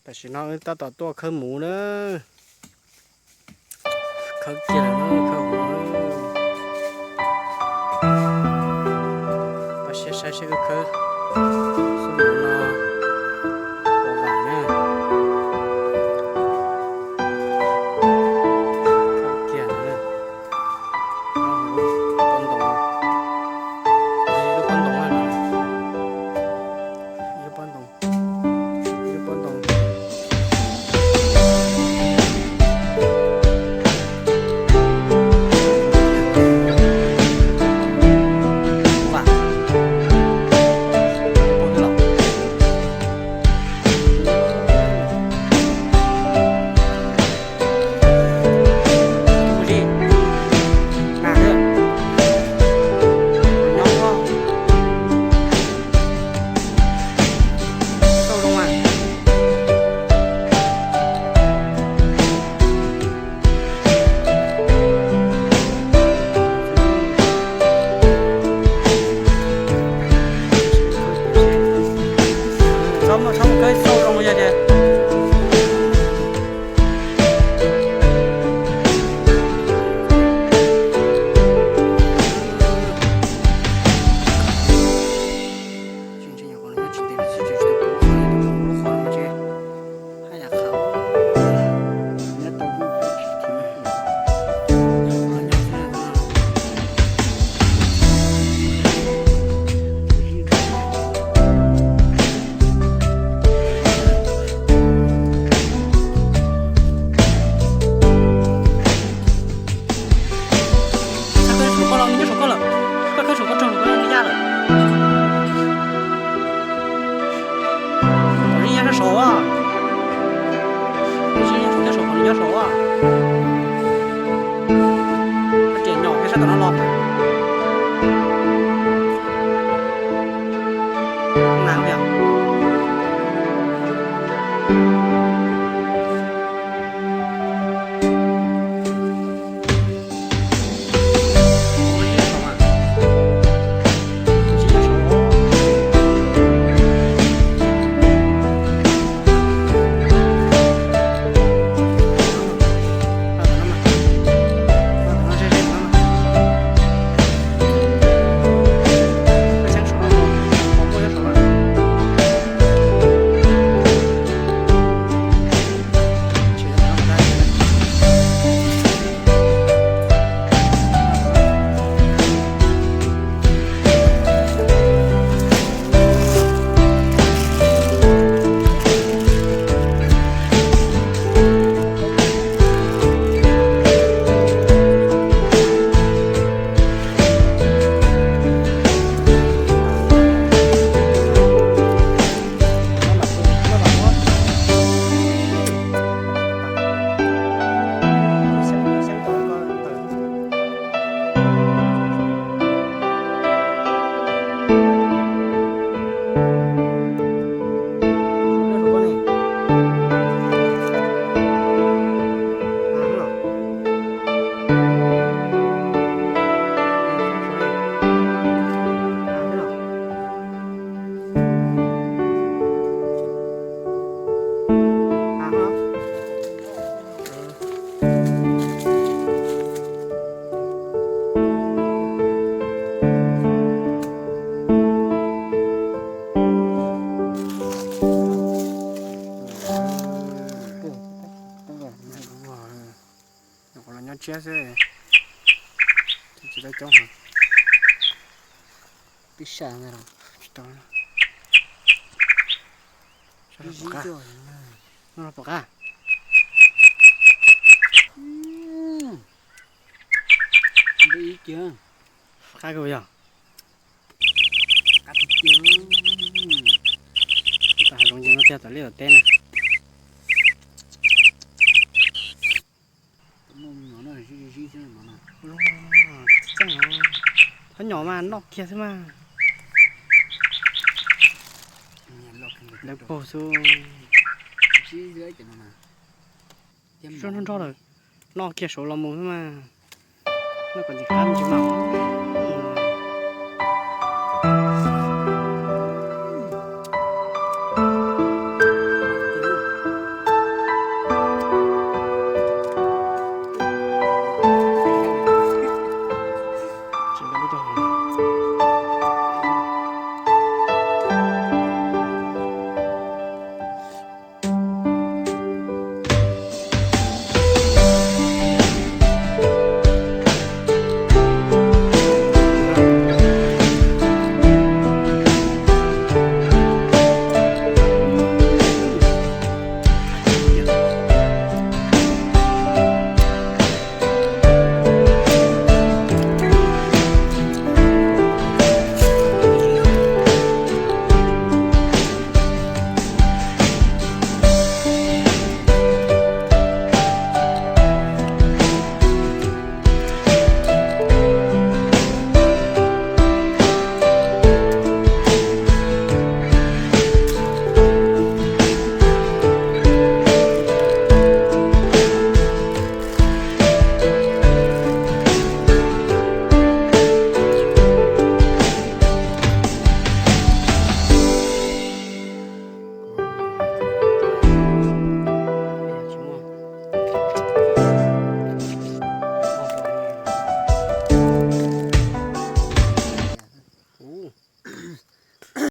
Tam sim no wb tab tom tuaj khawb muv na. Khawb kiag lawm na, khawb muv. Toj siab saib seb wb khawb xub muv no puas vam na. Khawb kiag lawm na. Pob ntoo, lub pob ntoo na, lub pob ntoo, lub pob ntoo. Txhob mus khawb xauj zoo yog tias Koj khawb saum koj los, nws nyob saum koj lawm. Koj khawb saum koj, saum koj nws yaj lawm. Nws yaj sab saud, nws nyob saum, nws nyob saum. Koj tseem nyom kiag sab tom no los. Nyuam qhuav los nyob tshiab xwb, tsis tau coob heev. Twb sab ntawd los tsis tau. Noj los pom qab. Qab kawg yog. Ib tag hav zoov ces no tiag tom liaj tom teb na. Txeeb, txhob nyom mas noj kiag xwb mas. Lawv paug xwb. Suab nrog nrog lawm, noj kiag saud los mus xwb mas. Noj kom ntxim qab tsis mas.